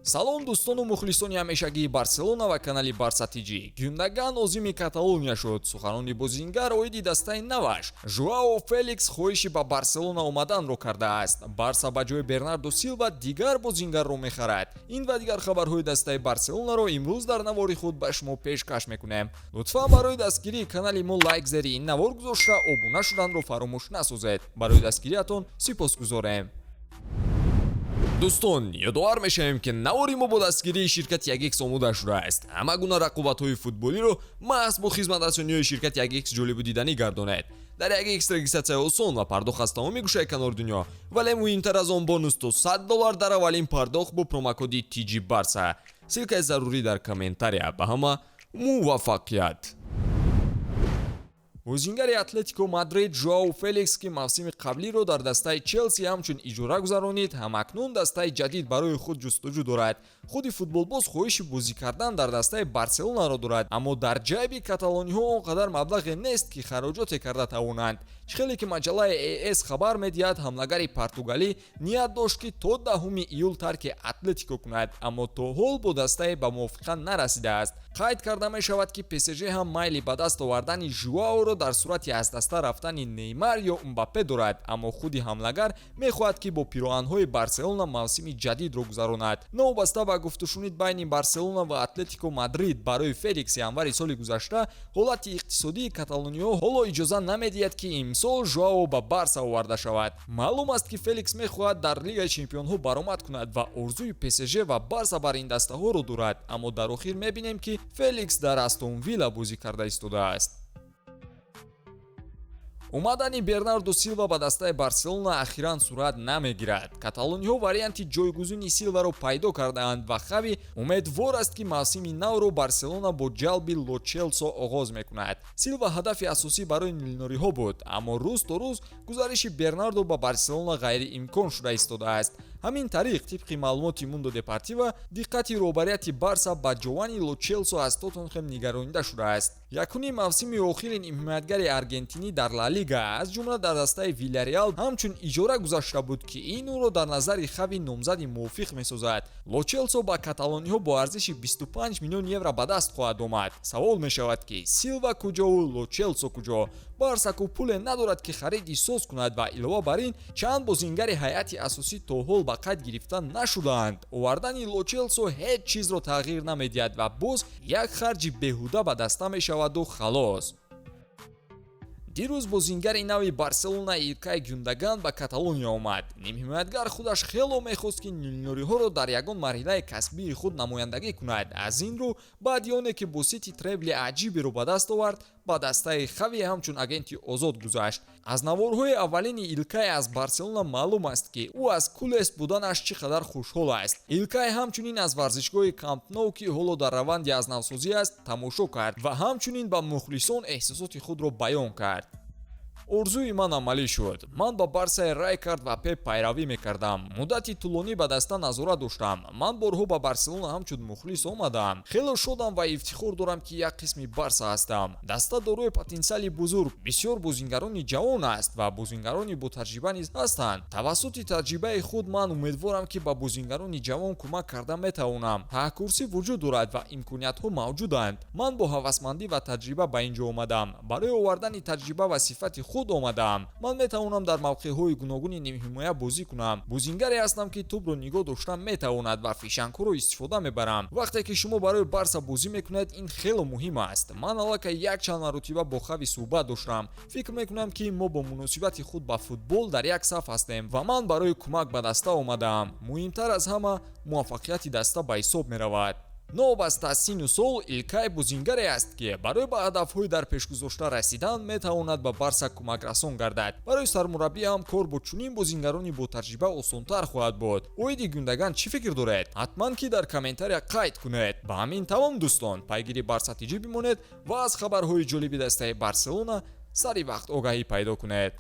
Салом, дӯстону мухлисони ҳамешагии Барселона ва канали Барса ТЖ. Гюндаган озими Каталония шуд. Суханони бозингар оиди дастаи наваш. Жуао Феликс хоҳиши ба Барселона омаданро кардааст. Барса ба ҷои Бернардо Силва дигар бозингарро мехарад. Ин ва дигар хабарҳои дастаи Барселонаро имрӯз дар навори худ ба шумо пешкаш мекунем. Лутфан барои дастгирии канали мо лайк зери ин навор гузошта, обуна шуданро фаромӯш насозед. Барои дастгириятон сипосгузорем. Дӯстон, ёдовар мешавем, ки навори мо бо дастгирии ширкати 1X омода шудааст. Ҳама гуна рақобатҳои футболиро маҳз бо хизматрасониҳои ширкати 1X ҷолибу диданӣ гардонед. Дар 1X регистратсияи осон ва пардохт аз тамоми гӯшаи канори дунё, вале муҳимтар аз он, бонус то 100 доллар дар аввалин пардохт бо промокоди TG Барса. Ссылкаи зарурӣ дар комментария. Ба ҳама муваффақият! Бозингари Атлетико Мадрид Жоау Феликс, ки мавсими қаблиро дар дастаи Челси ҳамчун иҷора гузаронид, ҳамакнун дастаи ҷадид барои худ ҷустуҷӯ дорад. Худи футболбоз хоҳиши бозӣ кардан дар дастаи Барселонаро дорад, аммо дар ҷайби каталониҳо он қадар маблағе нест, ки хароҷоте карда тавонанд. Чӣ хеле ки маҷаллаи АС хабар медиҳад, ҳамлагари португалӣ ният дошт, ки то 10 июл тарки Атлетико кунад, аммо то ҳол бо дастае ба мувофиқа нарасидааст. Қайд карда мешавад, ки ПСЖ ҳам майли ба даст овардани Жуаоро дар сурати аз даста рафтани Неймар ё Мбаппе дорад, аммо худи ҳамлагар мехоҳад, ки бо пироҳанҳои Барселона мавсими ҷадидро гузаронад. Новобаста ба гуфтушунид байни Барселона ва Атлетико Мадрид барои Феликс январи соли гузашта, ҳолати иқтисодии каталониҳо ҳоло иҷоза намедиҳад, ки имсол Жуао ба Барса оварда шавад. Маълум аст, ки Феликс мехоҳад дар Лигаи чемпионҳо баромад кунад ва орзуи ПСЖ ва Барса бар ин дастаҳоро дорад, аммо дар охир мебинем, ки Феликс дар Астон Вилла бозӣ карда истодааст. Омадани Бернардо Силва ба дастаи Барселона ахиран сурат намегирад. Каталониҳо варианти ҷойгузини Силваро пайдо кардаанд ва Хави умедвор аст, ки мавсими навро Барселона бо ҷалби Лочелсо оғоз мекунад. Силва ҳадафи асосӣ барои нилнориҳо буд, аммо рӯз то рӯз гузариши Бернардо ба Барселона ғайриимкон шуда истодааст. Ҳамин тариқ, тибқи маълумоти Мундо Депортиво, диққати роҳбарияти Барса ба Ҷовани Лочелсо аз Тоттенхем нигаронида шудааст. Якуни мавсими охирин ҳимоятгари аргентинӣ дар Ла Лига, аз ҷумла дар дастаи Вилярреал, ҳамчун иҷора гузашта буд, ки ин ӯро дар назари Хави номзади мувофиқ месозад. Лочелсо ба каталониҳо бо арзиши 25 миллион евро ба даст хоҳад омад. Савол мешавад, ки Силва куҷову Лочелсо куҷо? Барса ку пуле надорад, ки хариди соз кунад, ва илова бар ин, чанд бозингари ҳайати асосӣ то ҳол ба қайд гирифта нашудаанд. Овардани Лочелсо ҳеҷ чизро тағйир намедиҳад ва боз як харҷи беҳуда ба даста мешаваду халос. Дирӯз бозингари нави Барселона Илкай Гюндаган ба Каталония омад. Нимҳимоятгар худаш хело мехост, ки нилнориҳоро дар ягон марҳилаи касбии худ намояндагӣ кунад. Аз ин рӯ, баъди оне ки бо Сити требли аҷиберо ба даст овард, ба дастаи Хави ҳамчун агенти озод гузашт. Аз наворҳои аввалини Илкай аз Барселона маълум аст, ки ӯ аз кулес буданаш чӣ қадар хушҳол аст. Илкай ҳамчунин аз варзишгоҳи Камп Ноу, ки ҳоло дар раванди аз навсозӣ аст, тамошо кард ва ҳамчунин ба мухлисон эҳсосоти худро баён кард. «Орзуи ман амалӣ шуд. Ман ба Барсаи Райкард ва Пеп пайравӣ мекардам. Муддати тӯлонӣ ба даста назорат доштам. Ман борҳо ба Барселона ҳамчун мухлис омадаам. Хело шодам ва ифтихор дорам, ки як қисми Барса ҳастам. Даста дорои потенсиали бузург, бисёр бозингарони ҷавон аст ва бозингарони ботаҷриба низ ҳастанд. Тавассути таҷрибаи худ ман умедворам, ки ба бозингарони ҷавон кӯмак карда метавонам. Таҳкурсӣ вуҷуд дорад ва имкониятҳо мавҷуданд. Ман бо ҳавасмандӣ ва таҷриба ба ин ҷо омадам. Барои овардани таҷриба ва сифати худ омадаам. Ман метавонам дар мавқеъҳои гуногуни нимҳимоя бозӣ кунам. Бозингаре ҳастам, ки тӯбро нигоҳ дошта метавонад ва фишангҳоро истифода мебарам. Вақте ки шумо барои Барса бозӣ мекунед, ин хело муҳим аст. Ман аллакай якчанд маротиба бо Хави суҳбат доштам. Фикр мекунам, ки мо бо муносибати худ ба футбол дар як саф ҳастем ва ман барои кӯмак ба даста омадаам. Муҳимтар аз ҳама, муваффақияти даста ба ҳисоб меравад». Новобаста аз синну сол, Илкай бозингаре аст, ки барои ба ҳадафҳои дар пешгузошта расидан метавонад ба Барса кӯмакрасон гардад. Барои сармураббӣ ҳам кор бо чунин бозингарони ботаҷриба осонтар хоҳад буд. Оиди Гюндаган чӣ фикр доред? Ҳатман ки дар комментария қайд кунед. Ба ҳамин тамом, дӯстон. Пайгири Барса ТЖ бимонед ва аз хабарҳои ҷолиби дастаи Барселона сари вақт огаҳӣ пайдо кунед.